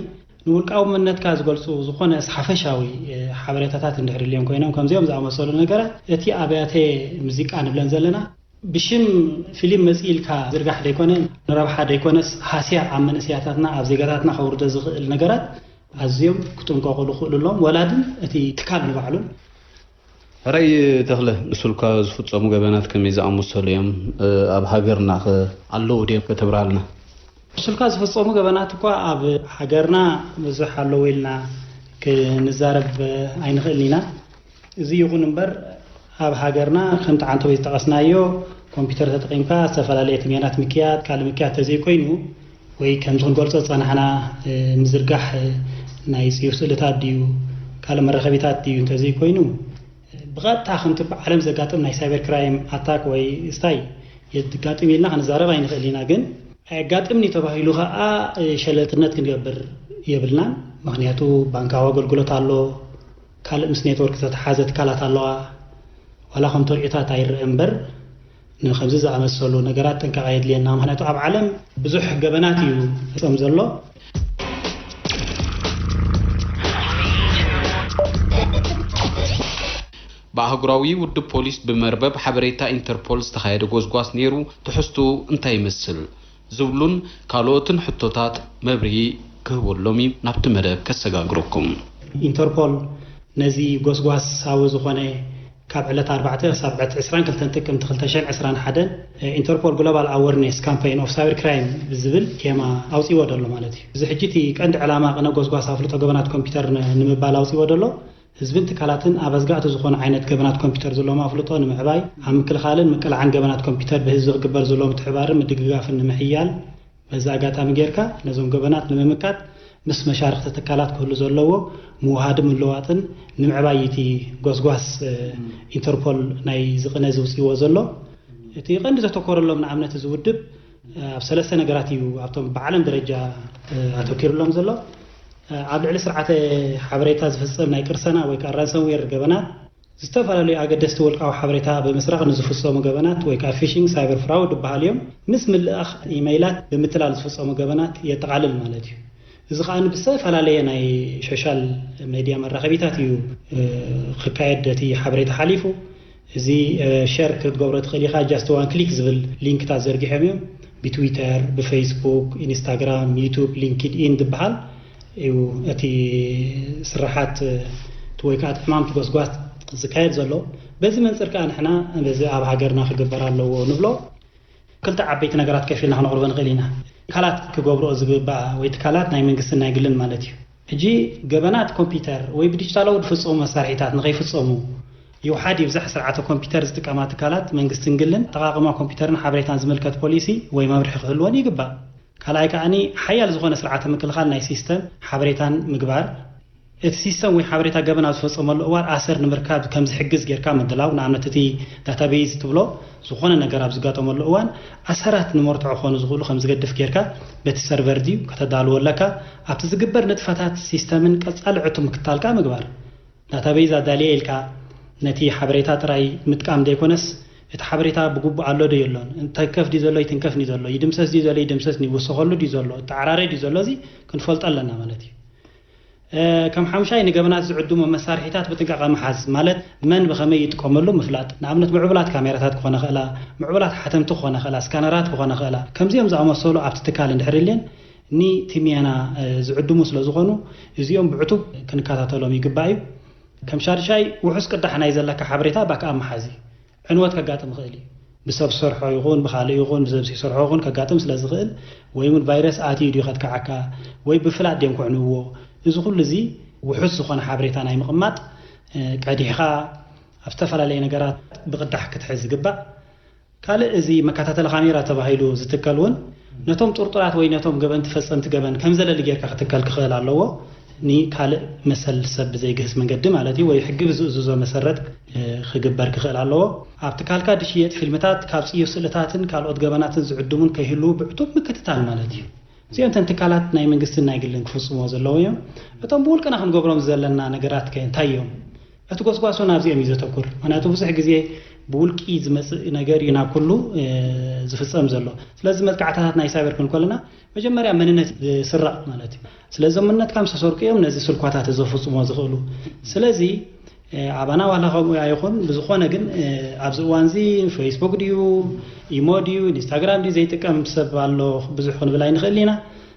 ንውልቃዊ መንነትካ ዝገልጹ ዝኾነ ሓፈሻዊ፣ እ፣ ሓበሬታታት እንድሕር ድልዮም ኮይኖም ከምዚኦም ዝኣመሰሉ ነገራት እቲ ኣብያተ ሙዚቃ ንብለን ዘለና ብሽም ፊልም መጺእ ኢልካ ዝርጋሕ ደይኮነ፣ ንረብሓ ደይኮነስ ሃስያ ኣብ መንእሰያታትና ኣብ ዜጋታትና ከውርዶ ዝኽእል ነገራት ኣዝዮም ክጥንቀቑ ዝኽእሉ ኣለዎም። ወላድን እቲ ትካል ንባዕሉን ሕራይ ተኽለ፣ ብስልኳ ዝፍጸሙ ገበናት ከመይ ዝኣመሰሉ እዮም፣ እ፣ ኣብ ሃገርናኸ ኣለዉ ድዮም ከተብርሃልና? ብስልኳ ዝፍጸሙ ገበናት እኳ ኣብ ሃገርና ብዙሕ ኣለዉ ኢልና ክንዛረብ ኣይንኽእልን ኢና። እዚ ይኹን እምበር፣ ኣብ ሃገርና ከምቲ ዓንተቦይ ዝጠቐስናዮ፣ ኮምፒውተር ተጠቒምካ ዝተፈላለየ ትሜናት ምክያድ፣ ካልእ ምክያድ ተዘይኮይኑ፣ ወይ ከምዚ ክንገልጾ ዝጸናሕና፣ እ፣ ምዝርጋሕ፣ እ፣ ናይ ጽዩፍ ስእልታት ድዩ፣ ካልእ መራኸቢታት ድዩ እንተዘይኮይኑ፣ ብቐጥታ ከምቲ ብዓለም ዘጋጥም ናይ ሳይበር ክራይም ኣታክ ወይ ስታይ የጋጥም ኢልና ክንዛረብ ኣይንኽእል ኢና። ግን ኣየጋጥምን እዩ ተባሂሉ ኸኣ፣ እ፣ ሸለልትነት ክንገብር የብልናን። ምኽንያቱ ባንካዊ ኣገልግሎት ኣሎ፣ ካልእ ምስ ኔትወርክ ዝተተሓዘ ትካላት ኣለዋ። ዋላ ከምቲ ርኢታት ኣይረአ እምበር፣ ንኸምዚ ዝኣመሰሉ ነገራት ጥንቃቐ የድልየና። ምኽንያቱ ኣብ ዓለም ብዙሕ ገበናት እዩ ዝፍጸም ዘሎ። ብኣህጉራዊ ውድብ ፖሊስ ብመርበብ ሓበሬታ ኢንተርፖል ዝተኻየደ ጎስጓስ ነይሩ፣ ትሕዝትኡ እንታይ ይመስል ዝብሉን ካልኦትን ሕቶታት መብርሂ ክህበሎም እዩ ናብቲ መደብ ከሰጋግረኩም። ኢንተርፖል ነዚ ጎስጓሳዊ ዝኾነ ካብ ዕለት ኣርባዕተ ክሳብ ዕለት ዕስራን ክልተን ጥቅምቲ ክልተ ሽሕን ዕስራን ሓደን ኢንተርፖል ግሎባል ኣወርኔስ ካምፔይን ኦፍ ሳይበር ክራይም ብዝብል ቴማ ኣውፂዎ ዘሎ ማለት እዩ። እዚ ሕጂ እቲ ቀንዲ ዕላማ ቅነ ጎስጓስ ኣፍልጦ ገበናት ኮምፒውተር ን-፣ ንምባል ኣውፂዎ ዘሎ ህዝብን ትካላትን ኣብ ኣዝጋእቲ ዝኾኑ ዓይነት ገበናት ኮምፒውተር ዘለዎም ኣፍልጦ ንምዕባይ፣ ኣብ ምክልኻልን ምቅላዕን ገበናት ኮምፒውተር ብህዝቢ ክግበር ዘለዎ ምትሕባርን ምድግጋፍን ንምሕያል፣ በዚ ኣጋጣሚ ጌርካ ነዞም ገበናት ንምምካት ምስ መሻርኽቲ ትካላት ክህሉ ዘለዎ ምውሃድን ምልዋጥን ንምዕባይ እቲ ጎስጓስ፣ እ፣ ኢንተርፖል ናይ ዝቕነ ዝውፅእዎ ዘሎ። እቲ ቀንዲ ዘተኮረሎም ንኣብነት እዚ ውድብ ኣብ ሰለስተ ነገራት እዩ ኣብቶም ብዓለም ደረጃ፣ እ፣ ኣተኪሩሎም ዘሎ። እ፣ ኣብ ልዕሊ ስርዓተ ሓበሬታ ዝፍጸም ናይ ቅርሰና ወይ ከዓ ራንሰምዌር ገበናት፣ ዝተፈላለዩ ኣገደስቲ ውልቃዊ ሓበሬታ ብምስራቕ ንዝፍጸሙ ገበናት ወይ ከዓ ፊሽንግ፣ ሳይበር ፍራውድ ይበሃሉ እዮም። ምስ ምልኣኽ ኢመይላት ብምትላል ዝፍጸሙ ገበናት የጠቓልል ማለት እዩ። እዚ ከዓ ብዝተፈላለየ ናይ ሶሻል ሜድያ መራኸቢታት እዩ፣ እ፣ ክካየድ እቲ ሓበሬታ ሓሊፉ። እዚ፣ እ፣ ሸር ክትገብሮ ትኽእል ኢኻ። ጃስት ዋን ክሊክ ዝብል ሊንክታት ዘርጊሖም እዮም። ብትዊተር፣ ብፌስቡክ፣ ኢንስታግራም፣ ዩቱብ፣ ሊንክድ ኢን ዝበሃል እዩ እቲ ስራሓት፣ እ፣ ወይ ከዓ እቲ ዕማምቲ ጎስጓስ ዝካየድ ዘሎ። በዚ መንፅር ከዓ ንሕና በዚ ኣብ ሃገርና ክግበር ኣለዎ ንብሎ። ክልተ ዓበይቲ ነገራት ከፊልና ክነቕርቦ ንኽእል ኢና። ትካላት ክገብርኦ ዝግባእ ወይ ትካላት ናይ መንግስትን ናይ ግልን ማለት እዩ። ሕጂ ገበናት ኮምፒውተር ወይ ብዲጂታላዊ ዝፍጸሙ መሳርሒታት ንኸይፍጸሙ ይውሓድ ይብዛሕ ስርዓተ ኮምፒውተር ዝጥቀማ ትካላት መንግስትን ግልን ኣጠቓቕማ ኮምፒውተርን ሓበሬታን ዝምልከት ፖሊሲ ወይ መምርሒ ክህልወን ይግባእ። ካልኣይ ከኣኒ ሓያል ዝኾነ ስርዓተ ምክልኻል ናይ ሲስተም ሓበሬታን ምግባር። እቲ ሲስተም ወይ ሓበሬታ ገበን ኣብ ዝፈጸመሉ እዋን ኣሰር ንምርካብ ከም ዝሕግዝ ጌርካ ምድላው። ንኣብነት እቲ ዳታቤዝ ትብሎ ዝኾነ ነገር ኣብ ዝጋጠመሉ እዋን ኣሰራት ንመርትዖ ክኾኑ ዝኽእሉ ከም ዝገድፍ ጌርካ በቲ ሰርቨር ድዩ ከተዳልዎ ኣለካ። ኣብቲ ዝግበር ንጥፈታት ሲስተምን ቀጻሊ ዕቱ ምክታልካ ምግባር። ዳታቤዝ ኣዳልየ ኢልካ ነቲ ሓበሬታ ጥራይ ምጥቃም ዘይኮነስ እቲ ሓበሬታ ብግቡእ ኣሎ ዶ የሎን፣ ተንከፍ ድዩ ዘሎ ይትንከፍ ድዩ ዘሎ፣ ይድምሰስ ድዩ ዘሎ ይድምሰስ፣ ይውሰኸሉ ድዩ ዘሎ፣ ይተዓራረ ድዩ ዘሎ፣ እዚ ክንፈልጦ ኣለና ማለት እዩ። እ፣ ከም ሓምሻይ ንገበናት ዝዕድሙ መሳርሒታት ብጥንቃቐ ምሓዝ፣ ማለት መን ብኸመይ ይጥቀመሉ ምፍላጥ። ንኣብነት ምዕቡላት ካሜራታት ክኾና ይኽእላ፣ ምዕቡላት ሓተምቲ ክኾና ይኽእላ፣ ስካነራት ክኾና ይኽእላ። ከምዚኦም ዝኣመሰሉ ኣብቲ ትካል እንድሕር የለን ንትሜና፣ እ፣ ዝዕድሙ ስለ ዝኾኑ እዚኦም ብዕቱብ ክንከታተሎም ይግባእ እዩ። ከም ሻድሻይ ውሑስ ቅዳሕ ናይ ዘለካ ሓበሬታ ባክኣፕ ምሓዝ እዩ። ዕንወት ከጋጥም ይኽእል እዩ። ብሰብ ዝሰርሖ ይኹን ብኻልእ ይኹን ብሰብ ዝሰርሖ ይኹን ከጋጥም ስለ ዝኽእል፣ ወይ እውን ቫይረስ ኣትዩ ድዩ ከጥቅዓካ፣ ወይ ብፍላጥ ድዮም ክዕንውዎ። እዚ ኩሉ እዚ ውሑስ ዝኾነ ሓበሬታ ናይ ምቕማጥ፣ እ፣ ቀዲሕኻ ኣብ ዝተፈላለየ ነገራት ብቕዳሕ ክትሕዝ ዝግባእ። ካልእ እዚ መከታተሊ ካሜራ ተባሂሉ ዝትከል እውን ነቶም ጥርጡራት ወይ ነቶም ገበንቲ ፈጸምቲ ገበን ከም ዘለሊ ጌርካ ክትከል ክኽእል ኣለዎ። ንካልእ መሰል ሰብ ብዘይግህስ መንገዲ ማለት እዩ፣ ወይ ሕጊ ብዝእዝዞ መሰረት፣ እ፣ ክግበር ክኽእል ኣለዎ። ኣብ ትካልካ ዝሽየጥ ፊልምታት ካብ ጽዩፍ ስእልታትን ካልኦት ገበናትን ዝዕድሙን ከይህልዉ ብዕቱብ ምክትታል ማለት እዩ። እዚኦም እተን ትካላት ናይ መንግስትን ናይ ግልን ክፍጽምዎ ዘለዎም እዮም። እቶም ብውልቅና ክንገብሮም ዘለና ነገራት ከ እንታይ እዮም? እቲ ጎስጓስ እውን ኣብዚኦም እዩ ዘተኩር። ምኽንያቱ ብዙሕ ግዜ ብውልቂ ዝመጽእ ነገር እዩ ናብ ኩሉ፣ እ፣ ዝፍጸም ዘሎ። ስለዚ መጥቃዕታታት ናይ ሳይበር ክንብል ከለና መጀመርያ መንነት ዝስረቕ ማለት እዩ። ስለዚ እዞም መንነትካ ምስ ተሰርቁ እዮም ነዚ ስልኳታት ዘፈጽምዎ ዝኽእሉ። ስለዚ፣ እ፣ ኣባና ዋላ ከምኡ ኣይኹን፣ ብዝኾነ ግን፣ እ፣ ኣብዚ እዋን እዚ ፌስቡክ ድዩ፣ ኢሞ ድዩ፣ ኢንስታግራም ድዩ ዘይጥቀም ሰብ ኣሎ ብዙሕ ክንብል ኣይንኽእል ኢና።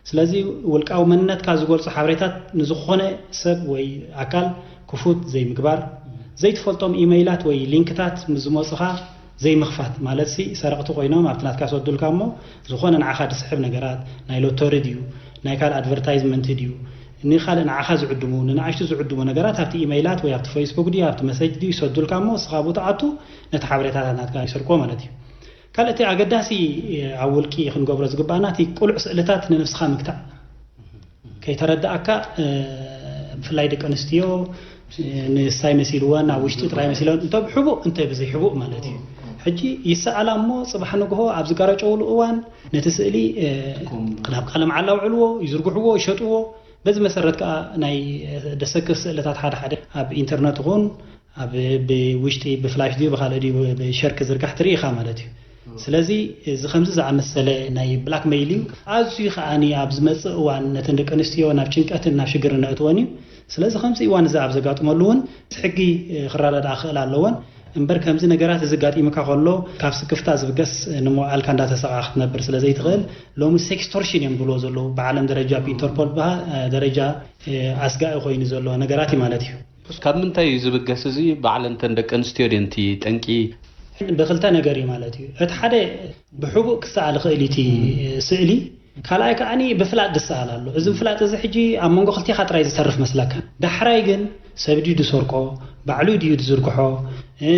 ስለዚ ውልቃዊ መንነትካ ዝገልጹ ሓበሬታት ንዝኾነ ሰብ ወይ ኣካል ክፉት ዘይምግባር፣ ዘይትፈልጦም ኢመይላት ወይ ሊንክታት ምስ ዝመጹኻ ዘይምኽፋት፣ ማለት ሲ ሰረቕቲ ኮይኖም ኣብቲ ናትካ ዝወስዱልካ እሞ ዝኾነ ንዓኻ ዝስሕብ ነገራት፣ ናይ ሎተሪ ድዩ፣ ናይ ካልእ ኣድቨርታይዝመንት ድዩ፣ ንኻልእ ንዓኻ ዝዕድሙ፣ ንንኣሽቱ ዝዕድሙ ነገራት ኣብቲ ኢመይላት ወይ ኣብቲ ፌስቡክ ድዩ ኣብቲ መሰጅ ድዩ ይሰዱልካ እሞ፣ ንስኻ ብኡ ትኣቱ፣ ነቲ ሓበሬታታት ናትካ ይሰርቅዎ ማለት እዩ። ካልእ እቲ ኣገዳሲ ኣብ ውልቂ ክንገብሮ ዝግባኣና፣ እቲ ቅሉዕ ስእልታት ንነብስኻ ምግታእ። ከይተረድኣካ፣ እ፣ ብፍላይ ደቂ ኣንስትዮ፣ እ፣ ንሳይ መሲልወን፣ ኣብ ውሽጢ ጥራይ መሲለን፣ እንተ ብሕቡእ እንተ ብዘይሕቡእ ማለት እዩ። ሕጂ ይሰኣላ እሞ፣ ጽባሕ ንግሆ ኣብ ዝጋረጨውሉ እዋን ነቲ ስእሊ፣ እ፣ ናብ ቃለ መዓላ ኣውዕልዎ፣ ይዝርግሕዎ፣ ይሸጥዎ። በዚ መሰረት ከኣ ናይ፣ እ፣ ደሰክፍ ስእልታት ሓደ ሓደ ኣብ ኢንተርነት ይኹን ኣብ ብውሽጢ ብፍላሽ ድዩ ብኻልእ ድዩ ብሸር ክዝርጋሕ ትርኢ ኢኻ ማለት እዩ። ስለዚ እዚ ከምዚ ዝኣመሰለ ናይ ብላክመይል እዩ። ኣዝዩ ከዓኒ ኣብ ዝመጽእ እዋን ነተን ደቂ ኣንስትዮ ናብ ጭንቀትን ናብ ሽግርን ነእትወን እዩ። ስለዚ ከምዚ እዋን እዚ ኣብ ዘጋጥመሉ እውን ሕጊ ክረዳድኣ ክኽእል ኣለወን። እምበር ከምዚ ነገራት እዚ ጋጢሙካ ከሎ ካብ ስክፍታ ዝብገስ ንምውዓልካ እንዳተሰቓ ክትነብር ስለ ዘይትኽእል፣ ሎሚ ሴክስቶርሽን እዮም ዝብልዎ ዘለዉ። ብዓለም ደረጃ ብኢንተርፖል በሃ ደረጃ ኣስጋኢ ኮይኑ ዘሎ ነገራት እዩ ማለት እዩ። ካብ ምንታይ እዩ ዝብገስ እዚ? ባዕለን እተን ደቂ ኣንስትዮ ድየን እቲ ጠንቂ? ብክልተ ነገር እዩ ማለት እዩ። እቲ ሓደ ብሕቡእ ክሰኣል ይኽእል እዩ እቲ ስእሊ፣ ካልኣይ ከዓኒ ብፍላጥ ዝሰኣል ኣሎ። እዚ ብፍላጥ እዚ ሕጂ ኣብ መንጎ ክልቴኻ ጥራይ ዝተርፍ መስለካ። ዳሕራይ ግን ሰብ ድዩ ዝሰርቆ፣ ባዕሉ ድዩ ዝዝርግሖ፣ እ፣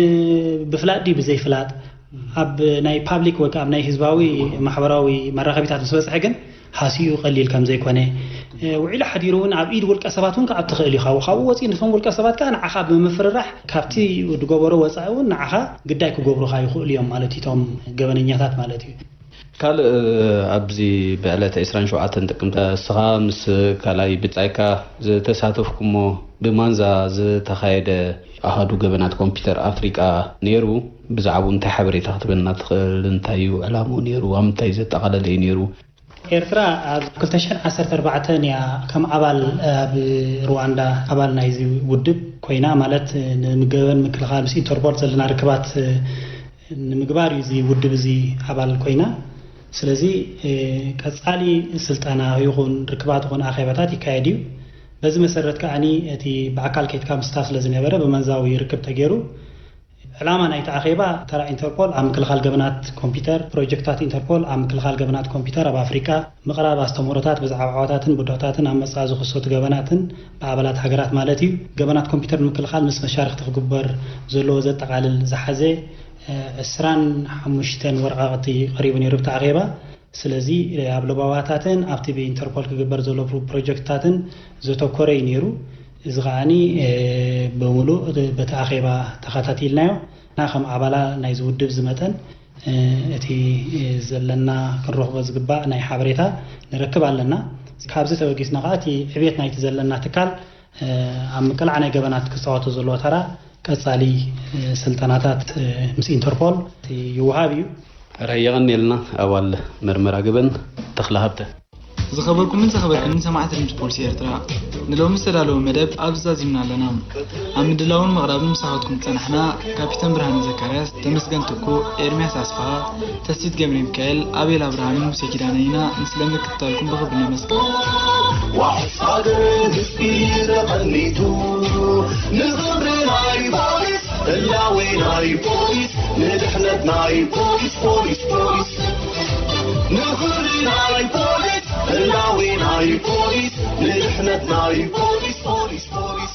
ብፍላጥ ድዩ ብዘይፍላጥ፣ ኣብ ናይ ፓብሊክ ወይ ከዓ ኣብ ናይ ህዝባዊ ማሕበራዊ መራኸቢታት ምስ በፅሐ ግን ሃሲኡ ቀሊል ከም ዘይኮነ፣ እ፣ ውዒሉ ሓዲሩ እውን ኣብ ኢድ ውልቀ ሰባት እውን ክኣቱ ይኽእል እዩ። ካብኡ፣ ካብኡ ወፂኡ ነቶም ውልቀ ሰባት ከዓ ንዓኻ ብምፍርራሕ ካብቲ ዝገበሮ ወፃኢ እውን ንዓኻ ግዳይ ክገብሩኻ ይኽእሉ እዮም ማለት እዩ፣ እቶም ገበነኛታት ማለት እዩ። ካልእ ኣብዚ ብዕለት ዕስራን ሸውዓተን ጥቅምቲ እስኻ ምስ ካልኣይ ብጻይካ ዝተሳተፍኩሞ ብማንዛ ዝተኻየደ ኣሃዱ ገበናት ኮምፒውተር ኣፍሪቃ ነይሩ። ብዛዕባኡ እንታይ ሓበሬታ ክትበና ትኽእል? እንታይ እዩ ዕላምኡ ነይሩ? ኣብ ምንታይ ዘጠቓለለ እዩ ነይሩ? ኤርትራ ኣብ ክልተ ሽሕን ዓሰርተ ኣርባዕተን እያ ከም ኣባል ኣብ ሩዋንዳ ኣባል ናይዚ ውድብ ኮይና፣ ማለት ንምገበን ምክልኻል ምስ ኢንተርፖል ዘለና ርክባት ንምግባር እዩ እዚ ውድብ እዚ ኣባል ኮይና። ስለዚ፣ እ፣ ቀጻሊ ስልጠና ይኹን ርክባት ይኹን ኣኼባታት ይካየድ እዩ። በዚ መሰረት ከዓኒ እቲ ብኣካል ከይድካ ምስታፍ ስለ ዝነበረ ብመንዛዊ ርክብ ተገይሩ። ዕላማ ናይቲ ኣኼባ ተራ ኢንተርፖል ኣብ ምክልኻል ገበናት ኮምፒውተር፣ ፕሮጀክታት ኢንተርፖል ኣብ ምክልኻል ገበናት ኮምፒውተር ኣብ ኣፍሪቃ፣ ምቕራብ ኣስተምህሮታት ብዛዕባ ዓወታትን ብድሆታትን ኣብ መጻኢ ዝኽሰቱ ገበናትን ብኣባላት ሃገራት ማለት እዩ። ገበናት ኮምፒውተር ንምክልኻል ምስ መሻርኽቲ ክግበር ዘለዎ ዘጠቓልል ዝሓዘ፣ እ፣ ዕስራን ሓሙሽተን ወረቓቕቲ ቀሪቡ ነይሩ ኣብቲ ኣኼባ። ስለዚ፣ እ፣ ኣብ ለባዋታትን ኣብቲ ብኢንተርፖል ክግበር ዘሎ ፕሮ-፣ ፕሮጀክትታትን ዘተኮረ እዩ ነይሩ። እዚ ከዓኒ፣ እ፣ ብምሉእ በቲ ኣኼባ ተኸታቲልናዮ። እና ከም ኣባላ ናይዚ ውድብ እዚ መጠን፣ እ፣ እቲ፣ እ፣ ዘለና ክንረኽቦ ዝግባእ ናይ ሓበሬታ ንረክብ ኣለና። ካብዚ ተበጊስና ከኣ እቲ ዕብየት ናይቲ ዘለና ትካል፣ እ፣ ኣብ ምቅላዕ ናይ ገበናት ክጻወቶ ዘለዎ ተራ ቀጻሊ፣ እ፣ ስልጠናታት፣ እ፣ ምስ ኢንተርፖል ይወሃብ እዩ። ራይ የቐንየልና ኣባል መርመራ ገበን ተኽለ ሃብተ። ዝኸበርኩምን ዘኸበርክንን ሰማዕቲ ድምፂ ፖሊሲ ኤርትራ፣ ንሎሚ ዝተዳለወ መደብ ኣብዚ ዛዚምና ኣለና። ኣብ ምድላውን ምቕራብን ምሳኻትኩም ዝጸናሕና ካፒተን ብርሃነ ዘካርያስ፣ ተመስገን ትኩእ፣ ኤርምያስ ኣስፍሃ፣ ተስፊት ገብረ ሚካኤል፣ ኣቤል ኣብርሃምን ሙሴ ኪዳነ ኢና። ንስለ ምክትታልኩም ብኽብሪ ነመስግን። ዋሕስ ሃገር ህዝቢ ተቐኒቱ፣ ንኽብሪ ናይ ፖሊስ፣ ህላዌ ናይ ፖሊስ፣ ንድሕነት ናይ ፖሊስ፣ ፖሊስ፣ ፖሊስ። ንኽብሪ ናይ ፖሊስ፣ ህላዌ ናይ ፖሊስ፣ ንድሕነት ናይ ፖሊስ፣ ፖሊስ፣ ፖሊስ።